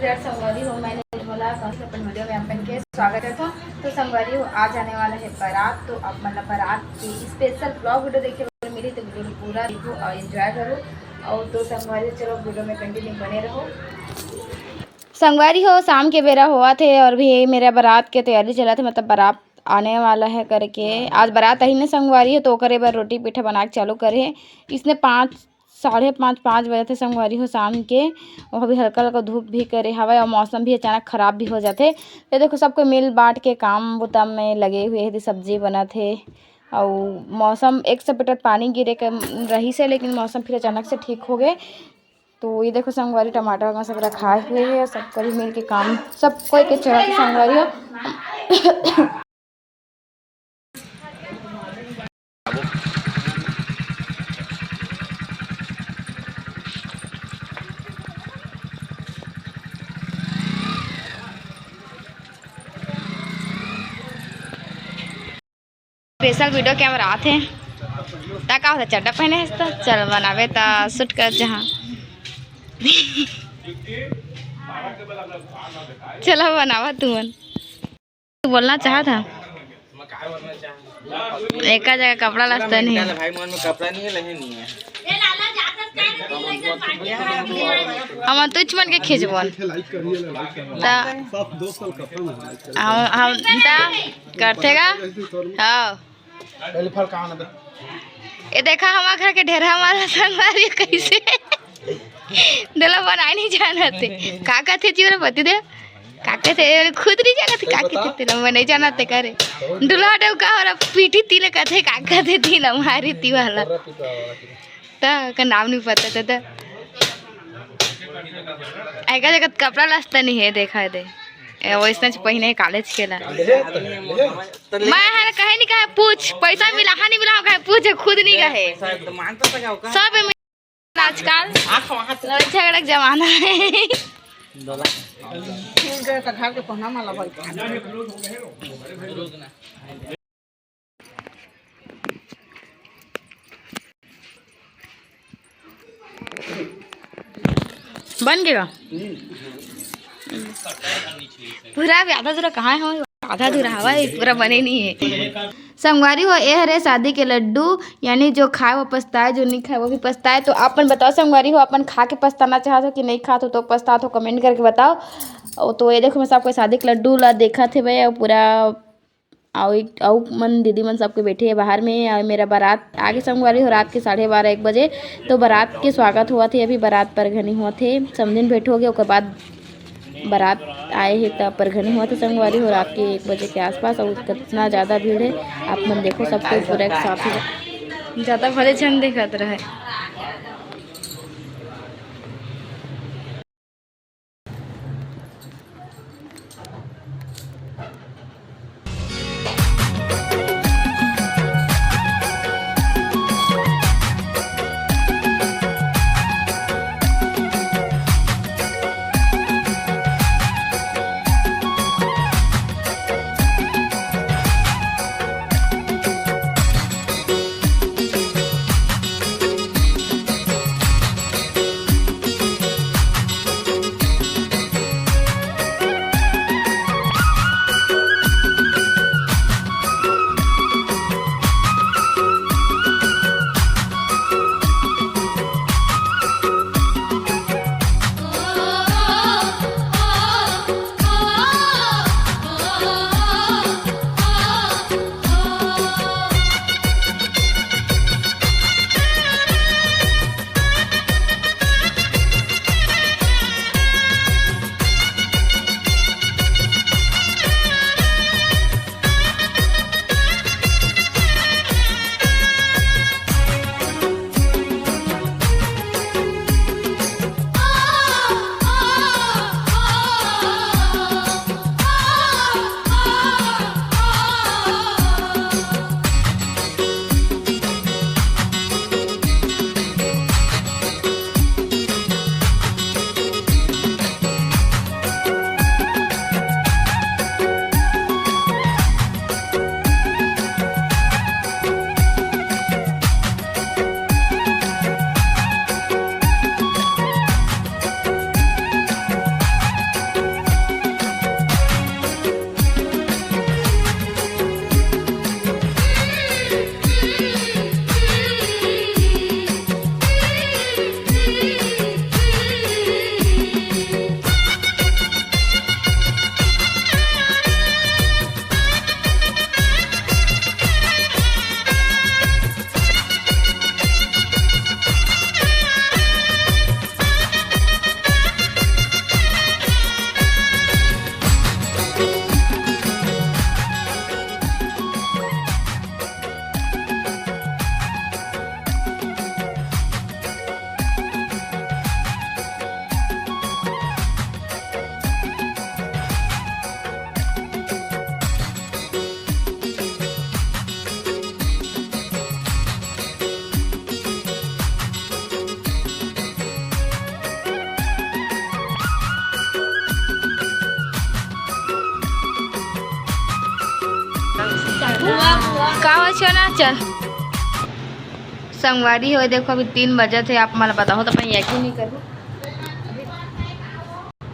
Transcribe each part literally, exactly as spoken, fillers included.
यार संगवारी हो, मैं निर्मला, कौन से अपन वीडियो में अपन के स्वागत करता हूँ। तो संगवारी हो, आज आने वाला है बारात, तो आप मतलब बारात की स्पेशल ब्लॉग वीडियो देखे बर मिली, तो वीडियो पूरा देखो और एंजॉय करो। और तो संगवारी हो, चलो वीडियो में कंटिन्यू बने रहो। संगवारी हो, शाम के बेरा होवत हे और भी मेरा बारात के तैयारी चलत हे, मतलब बारात आने वाला है करके। आज बारात आही ना संगवारी हो, तो ओकरे बर रोटी पीठा बना के चालू करे हे। इसने पाँच, साढ़े पाँच, पाँच बजे थे संगवारी हो शाम के। वो भी हल्का हल्का धूप भी करे हवय और मौसम भी अचानक खराब भी हो जाथे। ये देखो, सबको मिल बांट के काम बुता में लगे हुए हे, सब्जी बनत हे। और मौसम एक सपेटा पानी गिरे के रही से, लेकिन मौसम फिर अचानक से ठीक हो गए। तो ये देखो संगवारी, टमाटर वगैरह सब रखाए हुए हैं, सब करीब मिल के काम, सब कोई के चलत हे संगवारी हो। स्पेशल वीडियो कैमरा आथे। ता का होता, चड्डा पहने हस तो चल बनावे ता शूट कर जहाँ। चला बनावा तुमन। तू बोलना चाहत हा? एका जगह कपड़ा लस्ता नहीं है। भाई, मन में कपड़ा नहीं है, लहे नहीं है। हम तुझ मन के खींचबन। ता हम, हम ता करथे गा। हाँ। पहले फल कहाँ ना दे? ये देखा, हमार घर के ढेरहा माला संगवारी कैसे? डोला बनाए नहीं जानत हे। का कहथे जी, ओला बता दे। का कहथे? ओला खुद नहीं जानत हे, का कहथे? तेला मैं नहीं जानत हे, का रे? डोला हटाऊ का, ओला पीठी तिले कहथे, का कहथे? तिला मारी ती वाला। त का नाम नहीं पता था, त एका जगह कपड़ा लस्ता नहीं है, देखा दे। ए, वैसने च पहिने हे कॉलेज के ला। मैं हर कहे नहीं कहे पूछ, पैसा मिला हा नहीं मिला हा कहे पूछ, खुद नहीं कहे। सब में आजकल लड़ाई झगड़ा के जमाना है। बन गया। पूरा अभी आधा अधूरा कहाँ है, आधा अधूरा हवा है, पूरा बने नहीं है। संगवारी हो, ए हरे शादी के लड्डू, यानी जो खाए वो पछताए, जो नहीं खाए वो भी पछताए। तो आप मन बताओ संगवारी हो, अपन खा के पछताना चाहत हो कि नहीं खात हो, तो पछतात हो, कमेंट करके बताओ। और तो ये देखो, मैं सबको शादी के लड्डू ला देखा थे भाई, और पूरा अउ एक, अउ मन दीदी मन सबके बैठे हे बाहर में। अउ मेरा बारात आगे संगवारी हो रात के साढ़े बारह एक बजे, तो बारात के स्वागत होवत हे। अभी बारात परघनी होवत हे, समधिन भेंट हो गए, ओकर बाद बारात आए हे त परघनी होवत हे संगवारी हो रात के एक बजे के आसपास। अउ कितना ज़्यादा भीड़ है, आप मन देखो, सब कोई पूरा एक साथ ही ज़्यादा भले झन देखत रहे। का हो सोना, चल। संगवारी हो, देखो, अभी तीन बजत हे, आप मन बताओ तो मैं यकीन नहीं करूँ।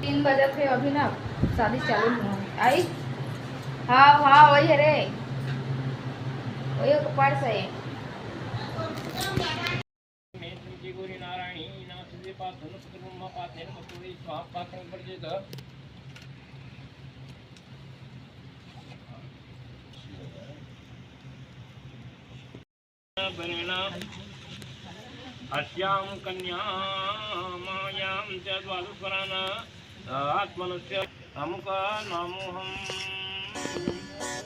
तीन बजत हे, अभी ना शादी चालू नहीं हुआ है। आई? हाँ, हाँ, वही है रे, वही ऊपर से। वरेण अस्यां कन्यामायां च द्वादशवरान् आत्मनस्य अमुक नामोऽहं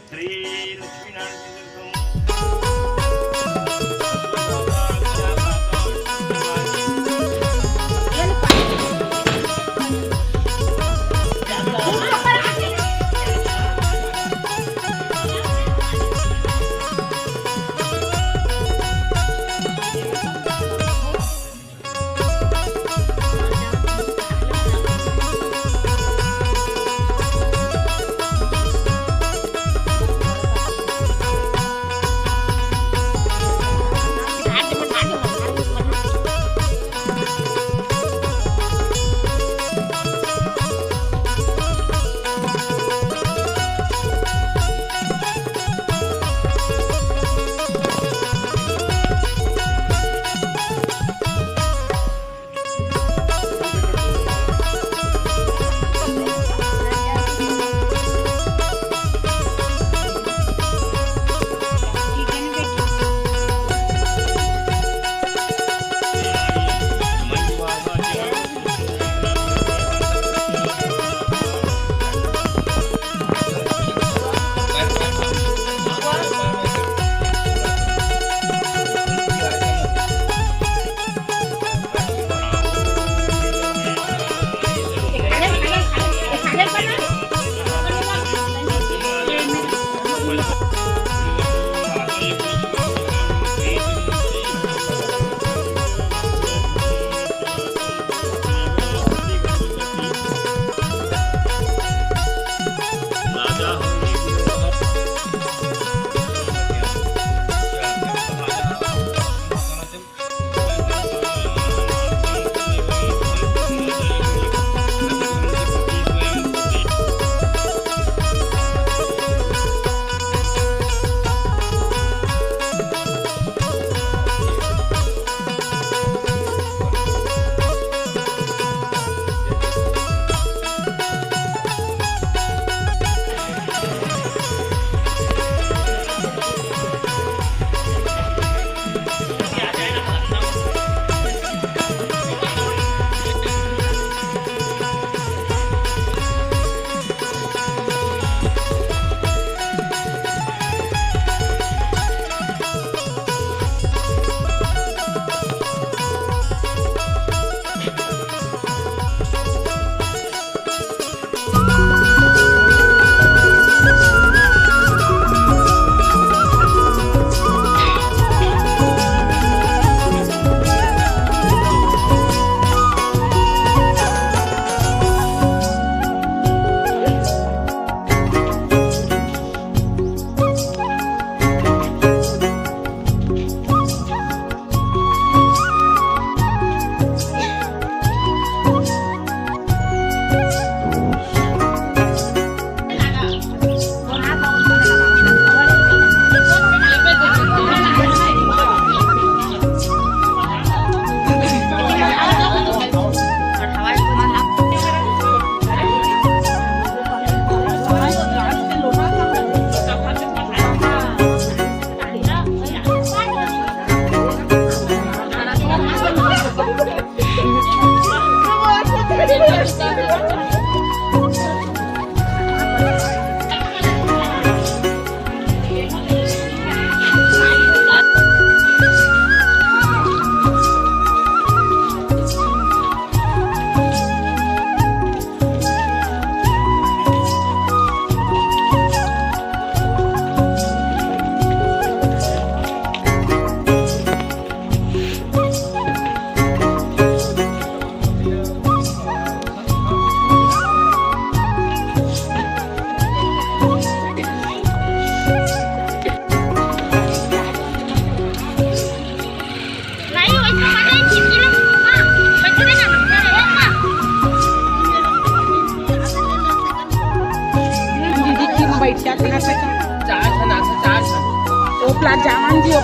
श्रीलक्ष्मीनारायण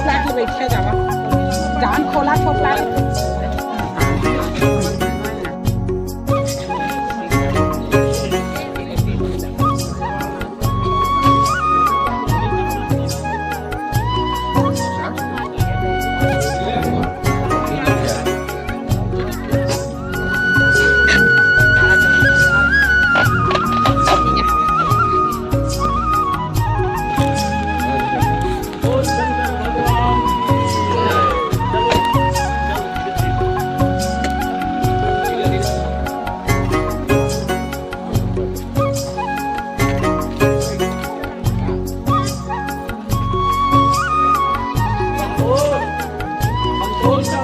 फ्लैट में बैठ के जावा। जान खोला तो फ्लैट।